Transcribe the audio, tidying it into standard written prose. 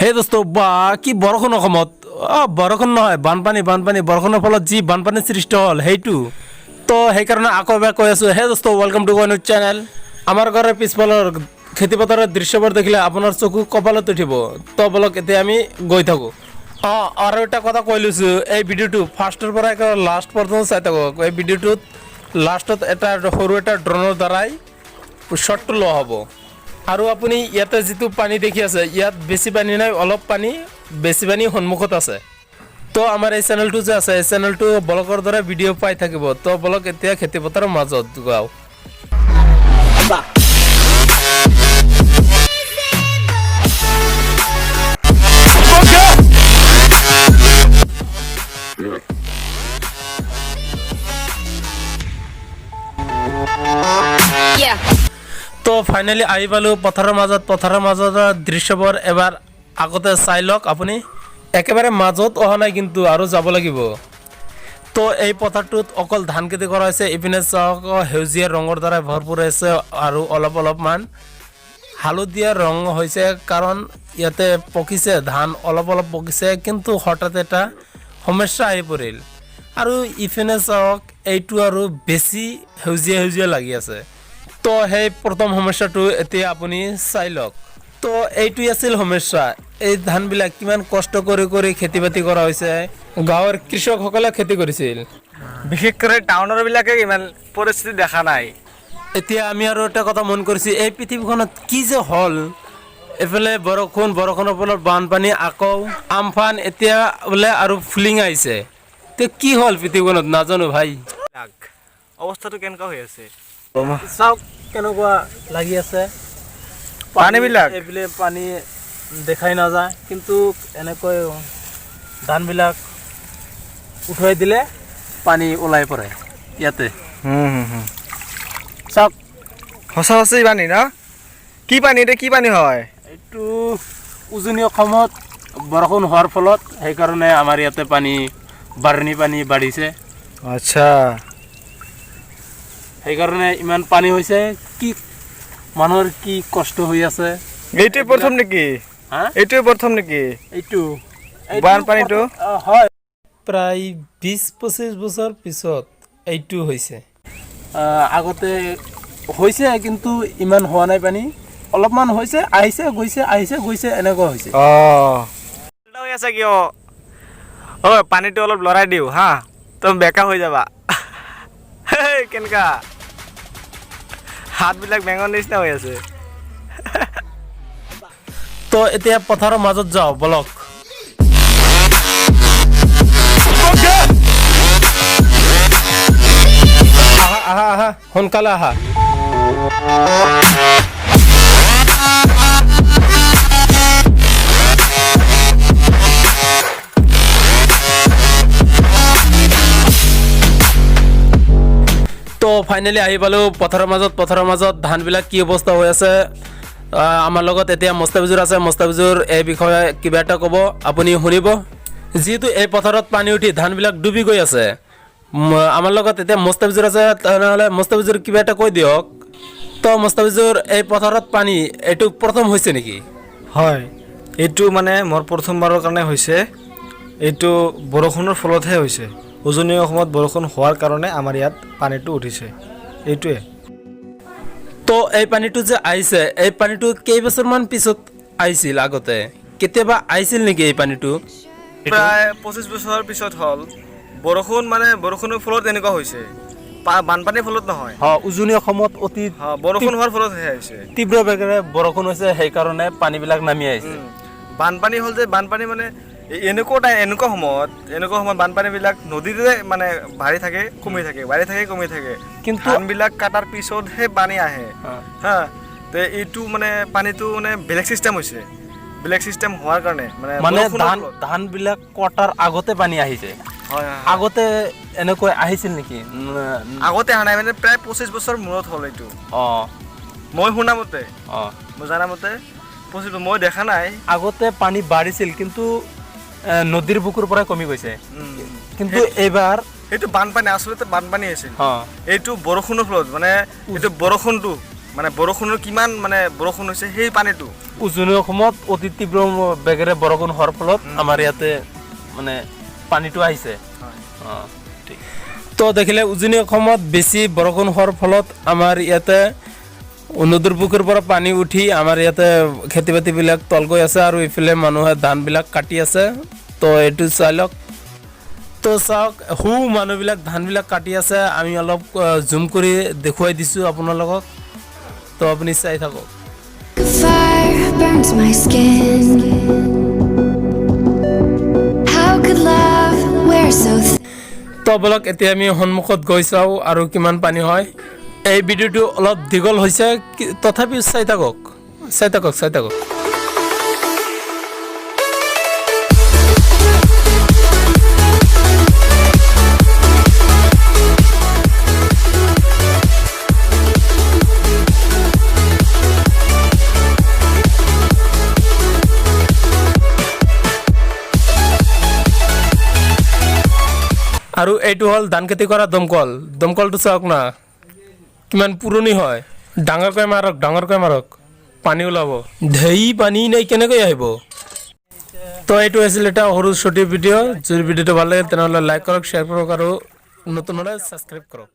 হে দোস্ত, বা কি বৰষুণ অসমত! বৰষুণ নহয়, বানপানী, বানপানী। বৰষুণৰ ফলত যি বানপানীৰ সৃষ্টি হ'ল সেইটো। তো সেইকাৰণে আকৌ এবাৰ কৈ আছোঁ, হে দোস্ত, welcome to my channel. আমাৰ ঘৰৰ পিছফালৰ খেতিপথাৰৰ দৃশ্যবোৰ দেখিলে আপোনাৰ চকু কপালত উঠিব। তো বলক, এতিয়া আমি গৈ থাকোঁ। আৰু এটা কথা কৈ লৈছোঁ, এই ভিডিঅ'টো ফাৰ্ষ্টৰ পৰা একেবাৰে লাষ্ট পৰ্যন্ত চাই থাকক। এই ভিডিঅ'টোত লাষ্টত এটা সৰু এটা ড্ৰোনৰ দ্বাৰাই শ্বটটো লোৱা হ'ব। আৰু আপুনি ইয়াতে যিটো পানী দেখি আছে, ইয়াত বেছি পানী নাই, অলপ পানী, বেছি পানী সন্মুখত আছে। তো আমাৰ এই চেনেলটো যে আছে, এই চেনেলটো ব্লগৰ দৰে ভিডিঅ' পাই থাকিব। তো বলক, এতিয়া খেতি পথাৰৰ মাজত যাওঁ। Yeah. তো ফাইনেলি আহি পালোঁ পথাৰৰ মাজত। পথাৰৰ মাজত দৃশ্যবোৰ এবাৰ আগতে চাই লওক আপুনি। একেবাৰে মাজত অহা নাই কিন্তু, আৰু যাব লাগিব। তো এই পথাৰটোত অকল ধান খেতি কৰা হৈছে। ইপিনে চাওক, সেউজীয়া ৰঙৰ দ্বাৰা ভৰপূৰ হৈছে আৰু অলপ অলপমান হালধীয়া ৰং হৈছে, কাৰণ ইয়াতে পকিছে ধান, অলপ অলপ পকিছে। কিন্তু হঠাৎ এটা সমস্যা আহি পৰিল। আৰু ইপিনে চাওক, এইটো আৰু বেছি সেউজীয়া সেউজীয়া লাগি আছে। তো সেই প্ৰথম সমস্যাটো এতিয়া আপুনি চাই লওক। তো এইটোৱে আছিল সমস্যা। এই ধানবিলাক কিমান কষ্ট কৰি কৰি খেতি বাতি কৰা হৈছে, গাঁৱৰ কৃষকসকলে খেতি কৰিছিল। বিশেষকৈ টাউনৰ বিলাকে ইমান পৰিস্থিতি দেখা নাই। এতিয়া আমি আৰু এটা কথা মন কৰিছোঁ, এই পৃথিৱীখনত কি যে হ'ল! এইফালে বৰষুণ, বৰষুণৰ ফলত বানপানী, আকৌ আমফান, এতিয়া বোলে আৰু ফ্লাডিং আহিছে। তে কি হ'ল পৃথিৱীখনত নাজানো ভাই। অৱস্থাটো কেনেকুৱা হৈ আছে? চাওক কেনেকুৱা লাগি আছে। পানীবিলাক? এইফালে পানী দেখাই নাযায়, কিন্তু এনেকৈ ধানবিলাক উঠুৱাই দিলে পানী ওলাই পৰে ইয়াতে। চাওক। সঁচা সঁচি পানী ন? কি পানী এতিয়া? কি পানী হয়? এইটো উজনি অসমত বৰষুণ হোৱাৰ ফলত সেইকাৰণে আমাৰ ইয়াতে পানী, বাঢ়নি পানী বাঢ়িছে। সেইকাৰণে ইমান পানী হৈছে। কি মানুহৰ কি কষ্ট হৈ আছে! এইটোৱে প্ৰথম নেকি? হা? এইটোৱে প্ৰথম নেকি? এইটো বানপানীটো? হয়, প্ৰায় 20-25 বছৰ পিছত এইটো হৈছে। আগতে হৈছে, কিন্তু ইমান হোৱা নাই। পানী অলপমান হৈছে, আহিছে গৈছে, আহিছে গৈছে, এনেকুৱা হৈছে। হৈ আছে কিয়? ঐ, পানীটো অলপ লৰাই দিওঁ হা, তুমি বেকা হৈ যাবা। হেই, কেনেকা হাতবিলাক বেঙৰ নিচিনা হৈ আছে। তো এতিয়া পথাৰৰ মাজত যাওঁ বলক। আহা আহা আহা, সোনকালে আহা। তো ফাইনেলি আহি পালোঁ পথাৰৰ মাজত। পথাৰৰ মাজত ধানবিলাক কি অৱস্থা হৈ আছে! আমাৰ লগত এতিয়া মোস্তাফিজুৰ আছে। মোস্তাফিজুৰ এই বিষয়ে কিবা এটা ক'ব, আপুনি শুনিব। যিহেতু এই পথাৰত পানী উঠি ধানবিলাক ডুবি গৈ আছে, আমাৰ লগত এতিয়া মোস্তাফিজুৰ আছে, তেনেহ'লে মোস্তাফিজুৰ কিবা এটা কৈ দিয়ক। তো মোস্তাফিজুৰ, এই পথাৰত পানী এইটো প্ৰথম হৈছে নেকি? হয়, এইটো মানে মোৰ প্ৰথমবাৰৰ কাৰণে হৈছে। এইটো বৰষুণৰ ফলতহে হৈছে। উজনি অসমত বৰষুণ হোৱাৰ কাৰণে আমাৰ ইয়াত পানীটো উঠিছে, এইটোৱে। তো এই পানীটো যে আহিছে, এই পানীটো কেইবছৰমান পিছত আহিছিল? আগতে কেতিয়াবা আহিছিল নেকি এই পানীটো? প্ৰায় 25 বছৰৰ পিছত হ'ল। বৰষুণ মানে বৰষুণৰ ফলত এনেকুৱা হৈছে, বানপানীৰ ফলত নহয়। হয়, উজনি অসমত অতি বৰষুণ হোৱাৰ ফলতহে হৈছে। তীব্ৰ বেগেৰে বৰষুণ হৈছে, সেইকাৰণে পানীবিলাক নামি আহিছে। বানপানী হ'ল যে, বানপানী মানে এনেকুৱা সময়ত বানপানীবিলাক নদীতে মানে বাঢ়ি থাকে, কমি থাকে, বাঢ়ি থাকে, কমি থাকে। কিন্তু ধানবিলাক কাটাৰ পিছতহে পানী আহে। হা, তে এইটো মানে পানীটো মানে বেলেগ চিষ্টেম হৈছে। বেলেগ চিষ্টেম হোৱাৰ কাৰণে মানে মানে বৰষুণৰ ধান ফলত। ধানবিলাক কটাৰ আগতে পানী আহিছে। হয়। আগতে এনেকৈ আহিছিল নেকি? আগতে অহা নাই, মানে প্ৰায় 25 বছৰ মূৰত হ'ল এইটো। মই শুনা মতে, মই জনা মতে 25, মই দেখা নাই। আগতে পানী বাঢ়িছিল, কিন্তু নদীৰ বুকুৰ পৰাই কমি গৈছে। কিন্তু এইবাৰ সেইটো বানপানী আচলতে বানপানী আছিল। এইটো বৰষুণৰ ফলত, মানে এইটো বৰষুণটো মানে বৰষুণৰ কিমান মানে বৰষুণ হৈছে সেই পানীটো। উজনি অসমত অতি তীব্ৰ বেগেৰে বৰষুণ হোৱাৰ ফলত আমাৰ ইয়াতে মানে পানীটো আহিছে। অঁ, ঠিক। তো দেখিলে, উজনি অসমত বেছি বৰষুণ হোৱাৰ ফলত আমাৰ ইয়াতে নদীৰ বুকুৰ পৰা পানী উঠি আমাৰ ইয়াতে খেতি বাতিবিলাক তল গৈ আছে আৰু ইফালে মানুহে ধানবিলাক কাটি আছে। তো এইটো চাই লওক। তো চাওক, মানুহবিলাক ধানবিলাক কাটি আছে। আমি অলপ জুম কৰি দেখুৱাই দিছোঁ আপোনালোকক। তো আপুনি চাই থাকক। Fire burns my skin. How could love wear so thin? তো বলক, এতিয়া আমি সন্মুখত গৈ চাওঁ আৰু কিমান পানী হয়। এই ভিডিঅ'টো অলপ দীঘল হৈছে, তথাপিও চাই থাকক, চাই থাকক, চাই থাকক। আৰু এইটো হ'ল ধান খেতি কৰা দমকল। দমকলটো চাওক না, কিমান পুৰণি হয়। ডাঙৰকৈ মাৰক, ডাঙৰকৈ মাৰক, পানী ওলাব। ধেই, পানী নাই, কেনেকৈ আহিব? তো এইটো আছিল এটা সৰু চুটি ভিডিঅ'। যদি ভিডিঅ'টো ভাল লাগে, তেনেহ'লে লাইক কৰক, শ্বেয়াৰ কৰক আৰু নতুন হ'লে ছাবস্ক্ৰাইব কৰক।